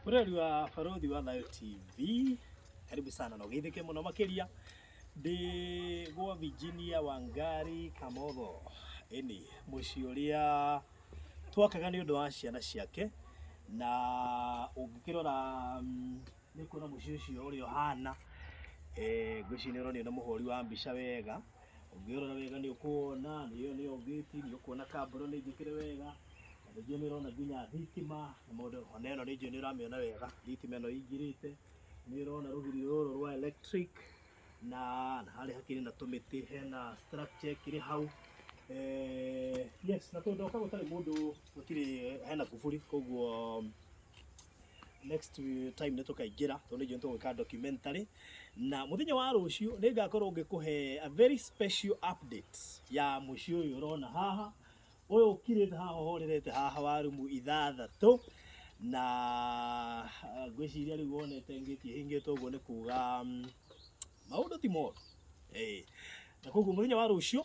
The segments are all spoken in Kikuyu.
Mũrori wa Barũthi wa Thayũ TV, karibu sana na ũgeithĩke mũno makĩria. Ndĩ gwa Virginia Wangari Kamotho, ĩni mũciĩ ũrĩa twakaga nĩ ũndũ wa ciana ciake, na ũngĩkĩrora nĩ ũkuona mũciĩ ũcio ũrĩa ũhana, ngwĩciria nĩ ũronio nĩ mũhũri wa mbica wega, ũngĩrora wega nĩ ũkuona ĩyo nĩyo ngĩti, nĩ ũkuona kambũro nĩ njĩkĩre wega, na ningĩ nĩ ũrona nginya thitima na maũndũ, ona ĩno nĩ njũĩ nĩ ũramĩona wega, thitima ĩno ĩingĩrĩte, nĩ ũrona rũgiri rũrũ rwa electric, na harĩa hakĩrĩ na tũmĩtĩ, hena structure ĩkĩrĩ hau, yes na tondũ ndoka gũtarĩ mũndũ gũtirĩ hena kuburi koguo next time nĩ tũkaingĩra tondũ nĩ njũĩ nĩ tũgwĩka documentary na mũthenya wa rũciũ nĩ ngakorwo ngĩkũhe a very special update ya mũciĩ ũyũ ũrona haha ũyũ ũkirĩte haha ũhorerete haha wa rumu ithathatũ na ngwĩciria rĩu wonete ngĩti ĩhingĩtwo ũguo nĩ kuga maũndũ ti moru. Ĩĩ. Na koguo mũthenya wa rũciũ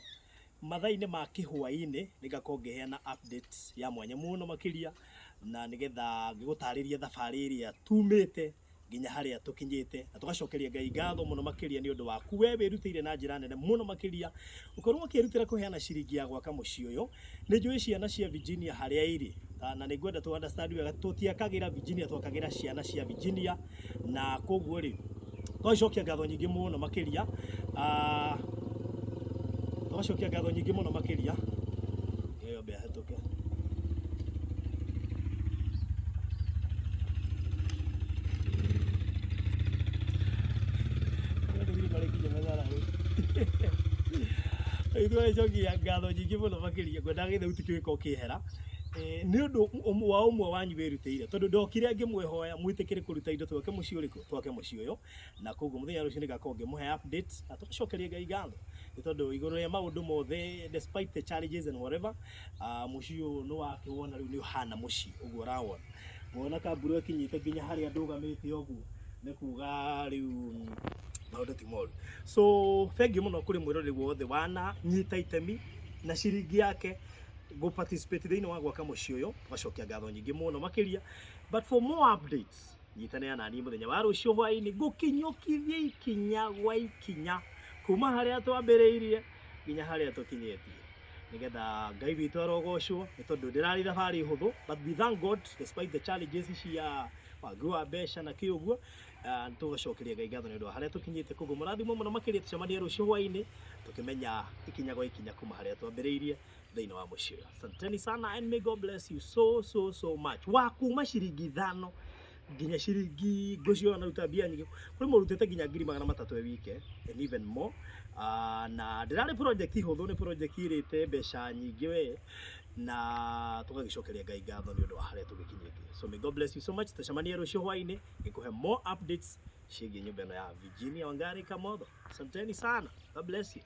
mathaa-inĩ ma kĩhwaĩ-inĩ nĩ ngakorwo ngĩheana update ya mwanya mũno makĩria na nĩgetha ngĩgũtarĩrie thabarĩ ĩrĩa tumĩte nginya harĩa tũkinyĩte na tũgacokeria Ngai ngatho mũno makĩria nĩ ũndũ waku we wĩrutĩire na njĩra nene mũno makĩria ũkorwo ũkĩrutĩra kũheana ciringi ya gwaka mũciĩ ũyũ. Nĩ njũĩ ciana cia Virginia harĩa irĩ na nĩ ngwenda tũ understand wega tũtiakagĩra Virginia twakagĩra ciana cia Virginia na koguo rĩ tũgacokia ngatho nyingĩ mũno makĩria ah, tũgacokia ngatho nyingĩ mũno makĩria ĩyo mbĩa hetũke Tũgacokia ngatho nyingĩ mũno makĩria ngwendaga gĩthauti kĩu gĩkorwo kĩhera nĩ ũndũ wa ũmwe wanyu wĩrutĩire tondũ ndokire ngĩmwĩhoya mwĩtĩkĩre kũruta indo twake mũciĩ ũrĩkũ twake mũciĩ ũyũ na koguo mũthenya rũciũ nĩngakorwo ngĩmũhe update na tũgacokeria Ngai ngatho nĩ tondũ igũrũ rĩa maũndũ mothe despite the challenges and whatever mũciĩ ũyũ nĩ wakĩwona rĩu nĩ ũhana mũciĩ ũguo ũrawona wona kamburu ĩkinyĩte nginya harĩa ndũgamĩte ũguo nĩ kuga rĩu maũndũ ti moru so thank you mũno kũrĩ mwĩroreri wothe wana nyita itemi na ciringi yake gũ participate thĩinĩ wa gwaka mũciĩ ũyũ tũgacokia ngatho nyingĩ mũno makĩria but for more updates nyitanĩra na niĩ mũthenya wa rũciũ hwaĩ-inĩ ngũkinyũkithia ikinya gwa ikinya kuma harĩa twambĩrĩirie nginya harĩa tũkinyĩtie nĩgetha Ngai witũ arogocwo nĩ tondũ ndĩrarĩ thabarĩ hũthũ but we thank God despite the challenges cia wagi wa mbeca na kĩ ũguo tũgacokeria Ngai ngatho nĩ ũndũ wa harĩa tũkinyĩte koguo mũrathimwo mũno makĩria tũcemanie rũciũ hwaĩ-inĩ tũkĩmenya ikinya gwa ikinya kuma harĩa twambĩrĩirie thĩinĩ wa mũciĩ ũyũ. Asanteni sana and may God bless you so so so much. Wa kuma ciringi ithano nginya ciringi ngũcio naruta mbia nyingĩ kũrĩ mũrutĩte nginya 300,000 a wike and even more. Na ndĩrarĩ project hũthũ nĩ project ĩrĩte mbeca nyingĩ we na tũgagĩcokeria Ngai ngatho nĩ ũndũ wa harĩa tũgĩkinyĩtie. So may God bless you so much. Tũcemanie rũciũ hwaĩ-inĩ ngĩkũhe more updates ciĩgiĩ nyũmba ĩno ya Virginia Wangari Kamotho. Asanteni sana. God bless you.